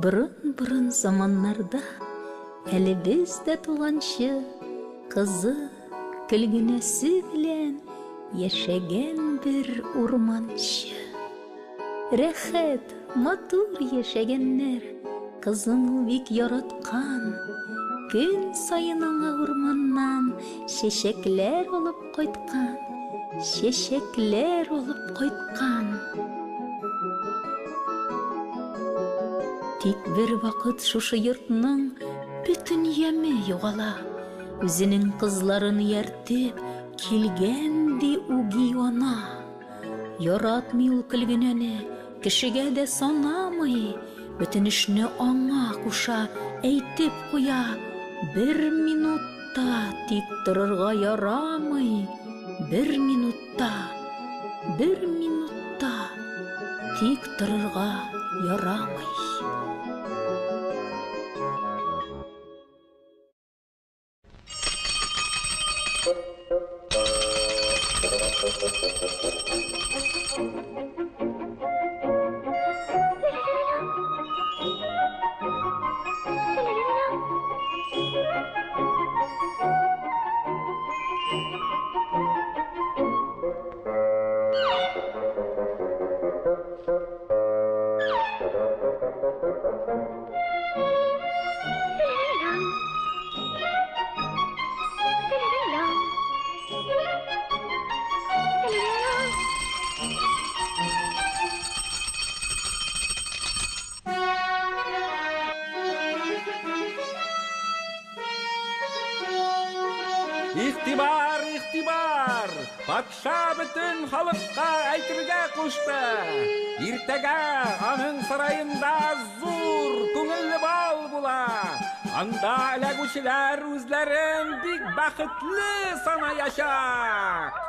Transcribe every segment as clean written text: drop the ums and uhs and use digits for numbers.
Борын-борын заманнарда, әле без дә туганчы, кызы Көлгенәсе белән яшәгән бер урманчы. Рәхәт, матур яшәгәннәр, кызын ул бик яраткан. Көн саен аңа урманнан чәчәкләр алып кайткан, чәчәкләр алып кайткан. Тик бервакыт шушы йортның бөтен яме югала. Үзенең кызларын ияртеп килгән ди үги ана. Яратмый ул Көлгенәне, кешегә дә санамый. Бөтен эшне аңа куша, әйтеп куя, бер минут та тик торырга ярамый, бер минут та, бер минут та тик торырга ярамый. Игътибар, игътибар! Патша бөтен халыкка әйтергә кушты. Иртәгә аның сараенда зур, күңелле бал була. Анда эләгүчеләр үзләрен бик бәхетле санаячак.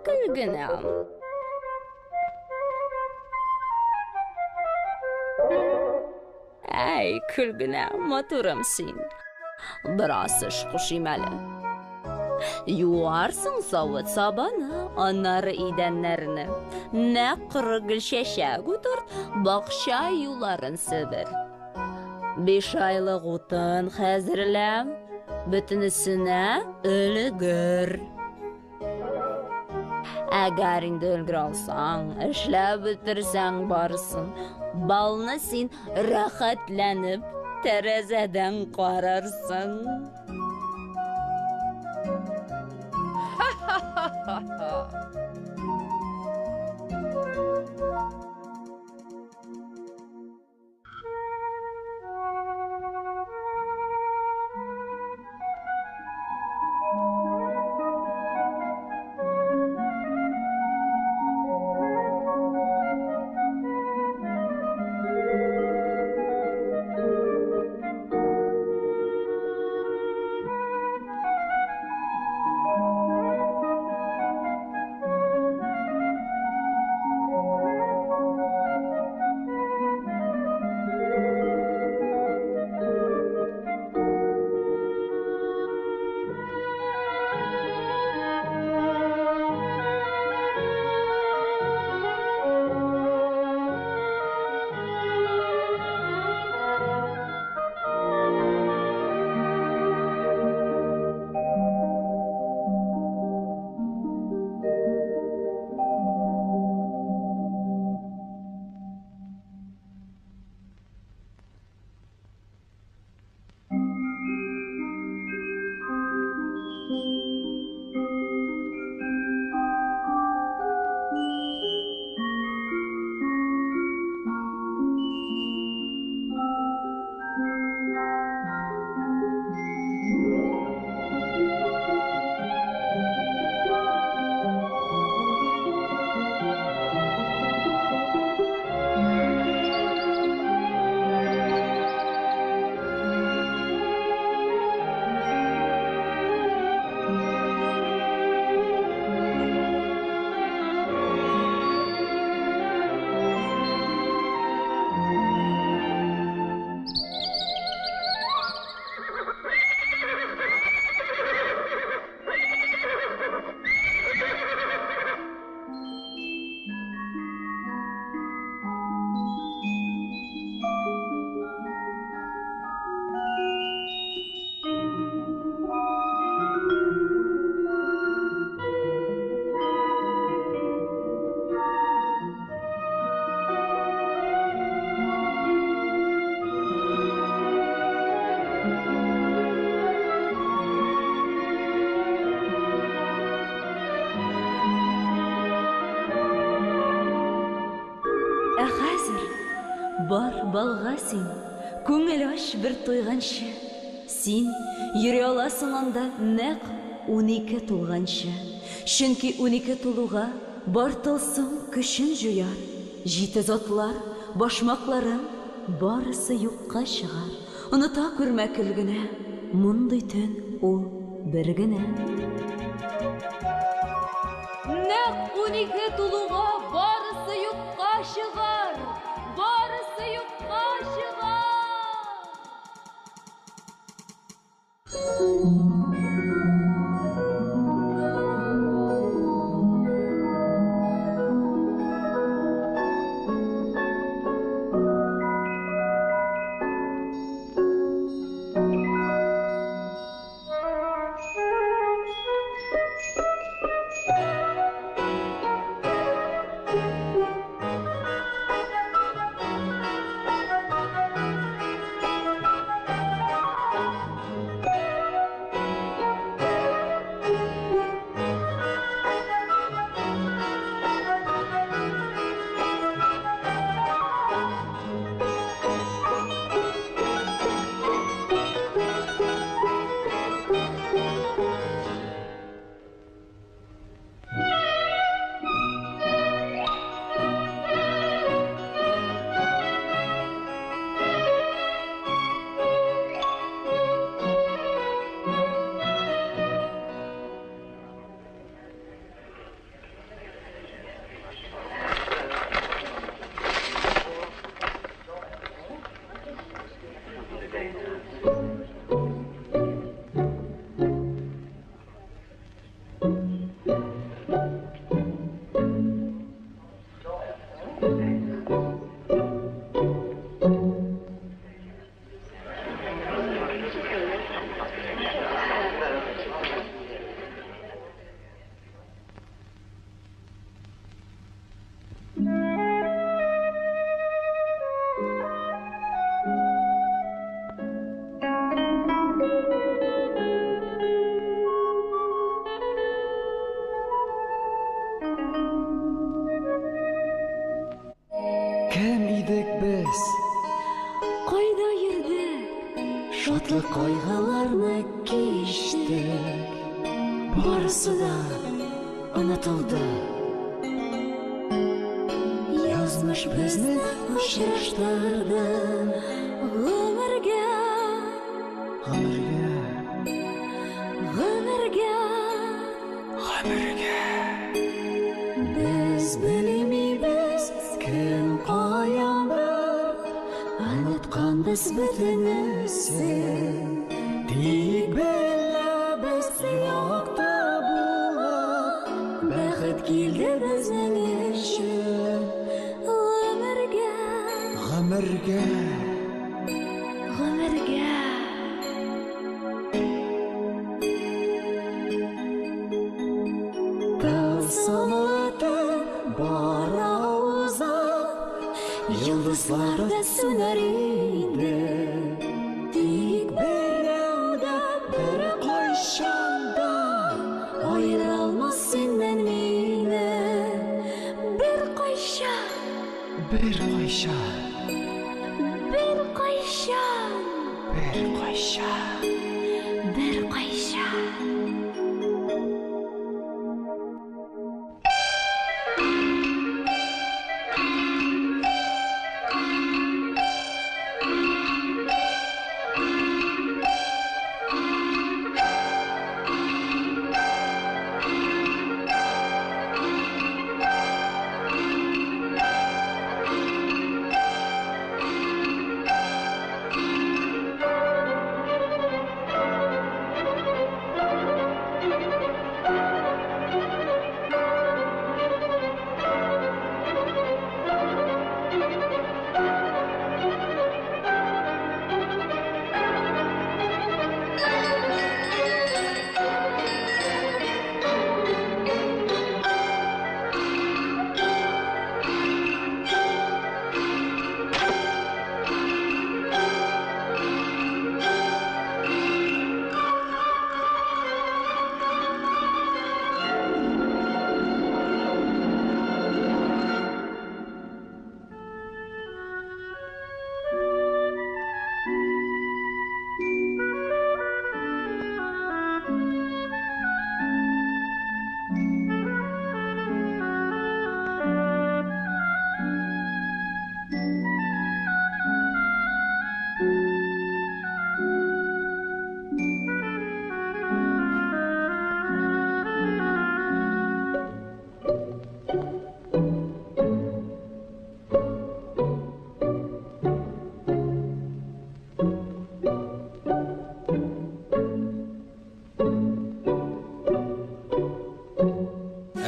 Көлгенәм. Әй, көлгенә, матурым син. Бераз эш кушыйм әле. Юарсың савыт-сабаны, аннары идәннәрне. Нәкъ коры гөлчәчәк утырт, бакча юлларын себер. Биш айлык утын хәзерлә, бөтенесенә өлгер. Әгәр инде өлгерә алсаң, эшләп бетерсәң барысын, балны син рәхәтләнеп тәрәзәдән карарсың. Ха-ха-ха-ха! Ә хәзер бар балга син, күңел ач бер туйганчы. Син йөри аласың анда нәкъ 12 тулганчы. Чөнки 12 тулуга бар тылсым көчен җуяр, җитез атлар, башмакларың барысы юкка чыгар. Оныта күрмә көлгенә, мондый төн ул бер генә. Нәкъ 12 тулуга барысы юкка чыгар, барысы юкка чыгар. Йөрдек без. Кайда йөрдек? Шатлык кайгыларны кичтек. Барысы да онытылды. Язмыш безне очраштырды. Гомергә, Гомергә, гомергә. Гомергә. Без белмибез кем каяндыр, онытканбыз бөтенесен. Тик беләбез якты булып, Бәхет килде безнең өчен. Гомергә, Гомергә. Гомергә. Тылсымлы төн бара узып, йолдызлар да сүнәр инде. Тик берәү дә беркайчан да Аерылмас синнән мине. Беркайчан, Беркайчан, беркайчан, беркайчан. Беркайчан.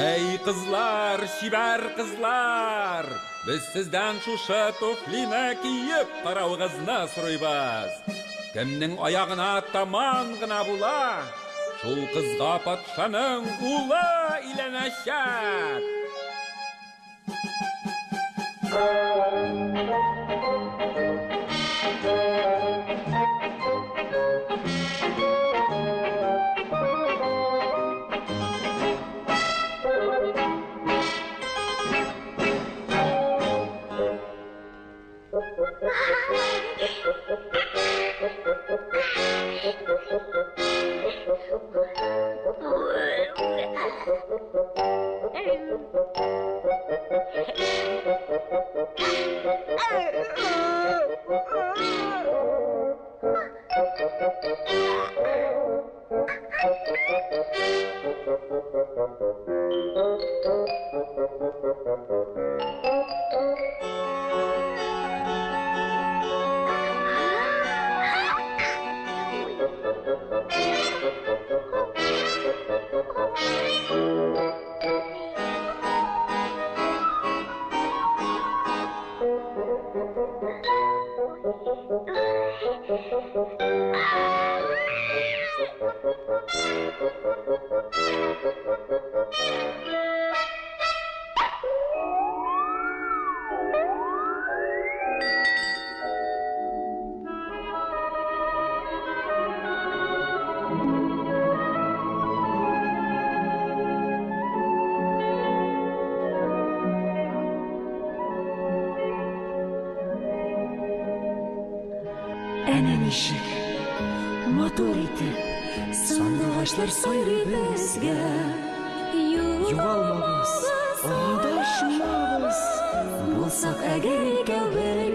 Әй, кызлар, чибәр кызлар! Без сездән шушы туфлины киеп каравыгызны сорыйбыз. Кемнең аягына таман гына була, шул кызга патшаның улы өйләнәчәк. Әнә ничек матур итеп сандугачлар сайрый безгә. Югалмабыз, адашмабыз, булсак әгәр икәү бергә.